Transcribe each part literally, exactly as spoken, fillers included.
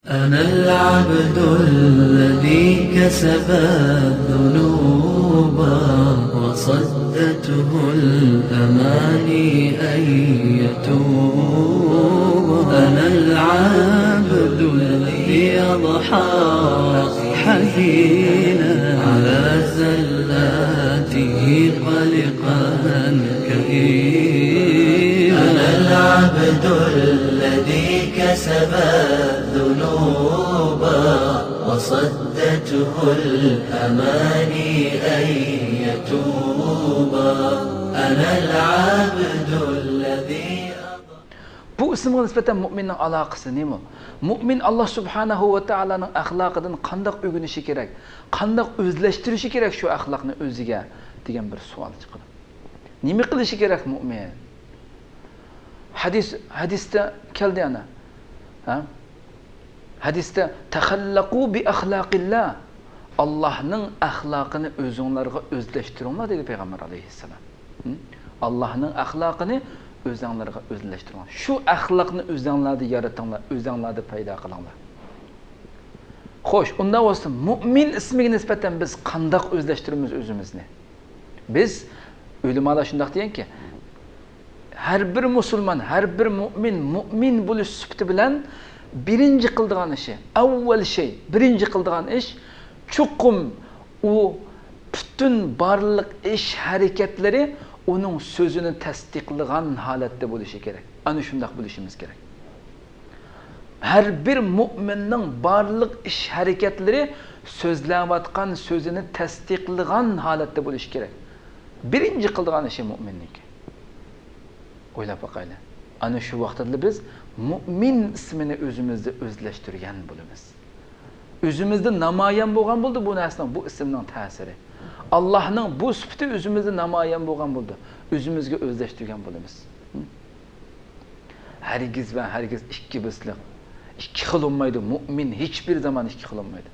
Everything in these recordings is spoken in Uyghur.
أنا العبد الذي كسب الذنوب وصدته الأماني أن يتوب. أنا العبد الذي أضحى حزينا على زلاته قلقا كئيبا. أنا العبد الذي كسب الذنوب وصدته الأماني أن يتوب. أنا العبد الذي بۇ ئىسىمغا نىسبەتەن مۇئمىننىڭ ئالاقىسى نېمە؟ مۇئمىن ئاللا سۇبھانەھۇ ۋە تائالانىڭ ئەخلاقىدىن قانداق ئۆگىنىشى كېرەك؟ قانداق ئۆزلەشتۈرۈشى كېرەك شۇ ئەخلاقنى ئۆزىگە؟ دېگەن بىر سوئال چىقىدۇ. نېمە قىلىشى كېرەك مۇئمىن؟ ھەدىس، ھەدىستە كەلدى ئەنە. ھە؟ ھەدىستە، «تەخەللەقۇ بىئەخلاقىللا»، ئاللاھنىڭ ئەخلاقىنى ئۆزۈڭلارغا ئۆزلەشتۈرۈڭلار، دېدى پەيغەمبەر ئەلەيھىسسالام. ھە؟ ئاللاھنىڭ ئەخلاقىنى ئۆزۈڭلارغا ئۆزلەشتۈرۈڭلار. شۇ ئەخلاقنى ئۆزۈڭلاردا يارىتىڭلار، ئۆزۈڭلاردا پەيدا قىلىڭلار. خوش، ئۇنداق بولسا، مۇئمىن ئىسمىگە نىسبەتەن بىز قانداق ئۆزلەشتۈرىمىز ئۆزىمىزنى؟ بىز، ئۆلىمالار شۇنداق دېگەنكى، ھەر بىر مۇسۇلمان، ھەر بىر مۇئمىن، مۇئمىن بولۇش سۈپىتى بىلەن بىرىنچى قىلىدىغان ئىشى، ئەۋۋەل شەي، بىرىنچى قىلىدىغان ئىش، چوقۇم ئۇ پۈتۈن بارلىق ئىش ھەرىكەتلىرى ئۇنىڭ سۆزىنى تەستىقلىغان ھالەتتە بولۇشى كېرەك. ئەنە شۇنداق بولۇشىمىز كېرەك. ھەر بىر مۇئمىننىڭ بارلىق ئىش ھەرىكەتلىرى سۆزلەۋاتقان سۆزىنى تەستىقلىغان ھالەتتە بولۇشى كېرەك. بىرىنچى قىلىدىغان ئىشى مۇئمىننىڭكى. ئويلاپ باقايلى. ئەنە شۇ ۋاقىتتىلا بىز مۇئمىن ئىسمىنى ئۆزىمىزدە ئۆزلەشتۈرگەن بولىمىز. ئۆزىمىزدە نامايان بولغان بولىدۇ بۇ نەرسىنىڭ، بۇ ئىسىمنىڭ تەسىرى. ئاللاھنىڭ بۇ سۈپىتى ئۆزىمىزدە نامايان بولغان بولىدۇ. ئۆزىمىزگە ئۆزلەشتۈرگەن بولىمىز. ھەرگىز ۋە ھەرگىز ئىككى بىسلىق، ئىككى خىل بولمايدۇ. مۇئمىن ھېچبىر زامان ئىككى خىل بولمايدۇ.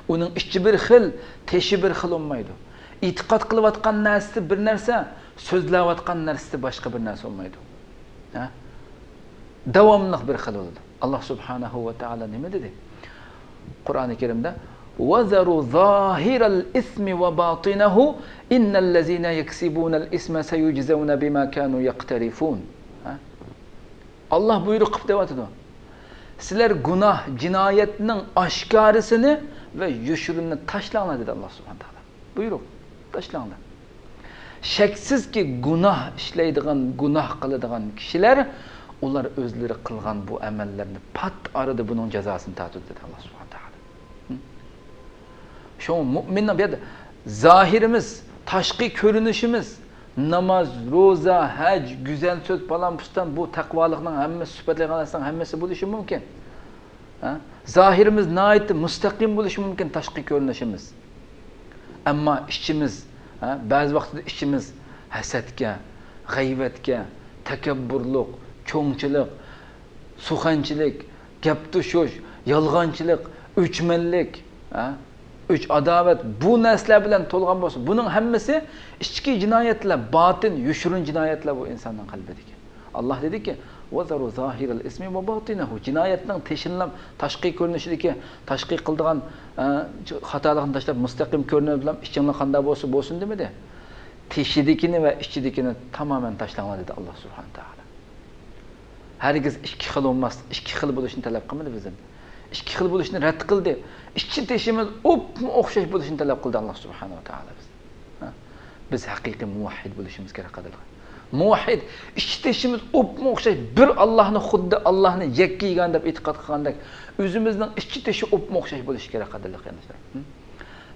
ئۇنىڭ ئىچى بىر خىل، تېشى بىر خىل بولمايدۇ. ئېتىقاد قىلىۋاتقان نەرسىسى بىر نەرسە، سۆزلەۋاتقان نەرسىسى باشقا بىر نەرسە بولمايدۇ. ھە؟ داۋاملىق بىر خىل بولىدۇ. ئاللا سۇبھانەھۇ ۋە تائالا نېمە دېدى؟ قۇرئانى كەرىمدە، «وَذَرُوا ظَاهِرَ الْإِثْمِ وَبَاطِنَهُ إِنَّ الَّذِينَ يَكْسِبُونَ الْإِثْمَ سَيُجْزَوْنَ بِمَا كَانُوا يَقْتَرِفُونَ.» ھە؟ ئاللا بۇيرۇق قىلىپ دەۋاتىدۇ. «سىلەر گۇناھ، جىنايەتنىڭ ئاشكارىسىنى ۋە يوشۇرۇنىنى تاشلاڭلار» دېدى ئاللا سۇبھانەھۇ تائالا. بۇيرۇق، تاشلاڭلار. شەكسىزكى، گۇناھ ئىشلەيدىغان، گۇناھ قىلىدىغان كىشىلەر، ئۇلار ئۆزلىرى قىلغان بۇ ئەمەللەرنى پات ئارىدا بۇنىڭ جازاسىنى تارتىدۇ، دېدى ئاللا سۇبھانەھۇ تائالا. ھە؟ شۇڭا مۇئمىننىڭ بۇ يەردە زاھىرىمىز، تاشقى كۆرۈنۈشىمىز، ناماز، روزا، ھەج، گۈزەل سۆز، پالان پۇستان، بۇ تەقۋالىقنىڭ ھەممىسى، سۈپەتلەيدىغان نەرسىنىڭ ھەممىسى بولۇشى مۇمكىن. ھە؟ زاھىرىمىز ناھايىتى مۇستەقىم بولۇشى مۇمكىن، تاشقى كۆرۈنۈشىمىز. ئەمما ئىچىمىز، ھە، بەزى ۋاقتىدا ئىچىمىز ھەسەتكە، غەيۋەتكە، تەكەببۇرلۇق، چوڭچىلىق، سۇخەنچىلىك، گەپ توشۇش، يالغانچىلىق، ئۆچمەنلىك، ھە، ئۆچ-ئاداۋەت، بۇ نەرسىلەر بىلەن تولغان بولسا، بۇنىڭ ھەممىسى ئىچكى جىنايەتلەر، باتىن، يوشۇرۇن جىنايەتلەر بۇ ئىنساننىڭ قەلبىدىكى. ئاللا دېدىكى، «وَذَرُوا ظَاهِرَ الْإِثْمِ وَبَاطِنَهُ.» جىنايەتنىڭ تېشىنىلا، تاشقى كۆرۈنۈشىدىكى، تاشقى قىلىدىغان، ئە، خاتالىقنى تاشلاپ، مۇستەقىم كۆرۈنۈش بىلەن ئىچىڭلار قانداق بولسا بولسۇن دېمىدى. تېشىدىكىنى ۋە ئىچىدىكىنى تامامەن تاشلاڭلار دېدى ئاللا سۇبھانەھۇ تائالا. ھەرگىز ئىككى خىل بولماس، ئىككى خىل بولۇشنى تەلەپ قىلمىدى بىزدىن. ئىككى خىل بولۇشنى رەت قىلدى. ئىچى تېشىمىز ئوپمۇ ئوخشاش بولۇشنى تەلەپ قىلدى ئاللا سۇبھانەھۇ ۋە تائالا بىزدىن. ھە؟ بىز ھەقىقىي مۇۋەھھىد بولۇشىمىز كېرەك، قەدىرلىك. مۇۋەھھىد، ئىچى تېشىمىز ئوپمۇ ئوخشاش، بىر ئاللاھنى، خۇددى ئاللاھنى يەككە يېگان دەپ ئېتىقاد قىلغاندەك، ئۆزىمىزنىڭ ئىچى تېشى ئوپمۇ ئوخشاش بولۇشى كېرەك، قەدىرلىك قېرىنداشلار. ھە؟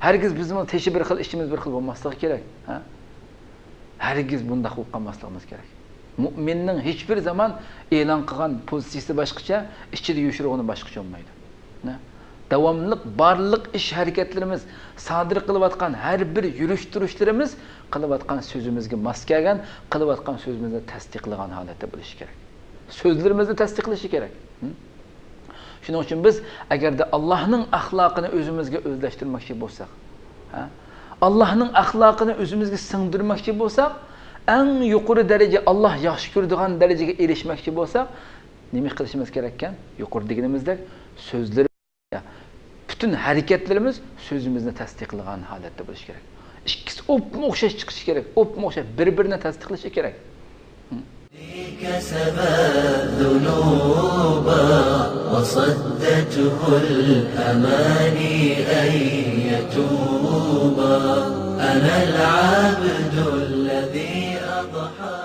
ھەرگىز بىزنىڭ تېشى بىر خىل، ئىچىمىز بىر خىل بولماسلىقى كېرەك. ھە؟ ھەرگىز بۇنداق بولۇپ قالماسلىقىمىز كېرەك. مۇئمىننىڭ ھېچبىر زامان ئېلان قىلغان پوزىتسىيىسى باشقىچە، ئىچىدە يوشۇرغىنى باشقىچە بولمايدۇ. نە؟ داۋاملىق بارلىق ئىش-ھەرىكەتلىرىمىز، سادىر قىلىۋاتقان ھەر بىر يۈرۈش-تۇرۇشلىرىمىز قىلىۋاتقان سۆزىمىزگە ماس كەلگەن، قىلىۋاتقان سۆزىمىزنى تەستىقلىغان ھالەتتە بولۇشى كېرەك. سۆزلىرىمىزنى تەستىقلىشى كېرەك. ھە؟ شۇنىڭ ئۈچۈن بىز ئەگەردە ئاللاھنىڭ ئەخلاقىنى ئۆزىمىزگە ئۆزلەشتۈرمەكچى بولساق، ھە؟ ئاللاھنىڭ ئەخلاقىنى ئۆزىمىزگە سىڭدۈرمەكچى بولساق، ئەڭ يۇقىرى دەرىجە، ئاللاھ ياخشى كۆرىدىغان دەرىجىگە ئېرىشمەكچى بولساق، نېمە قىلىشىمىز كېرەككەن؟ يۇقىرىدا دېگىنىمىزدەك، سۆزلىرى پۈتۈن ھەرىكەتلىرىمىز سۆزىمىزنى تەستىقلىغان ھالەتتە بولۇشى كېرەك. ئىككىسى ئوپمۇ ئوخشاش چىقىشى كېرەك، ئوپمۇ ئوخشاش، بىر-بىرىنى تەستىقلىشى كېرەك. كسب الذنوب وصدته الأماني أن يتوب. أنا العبد الذي أضحى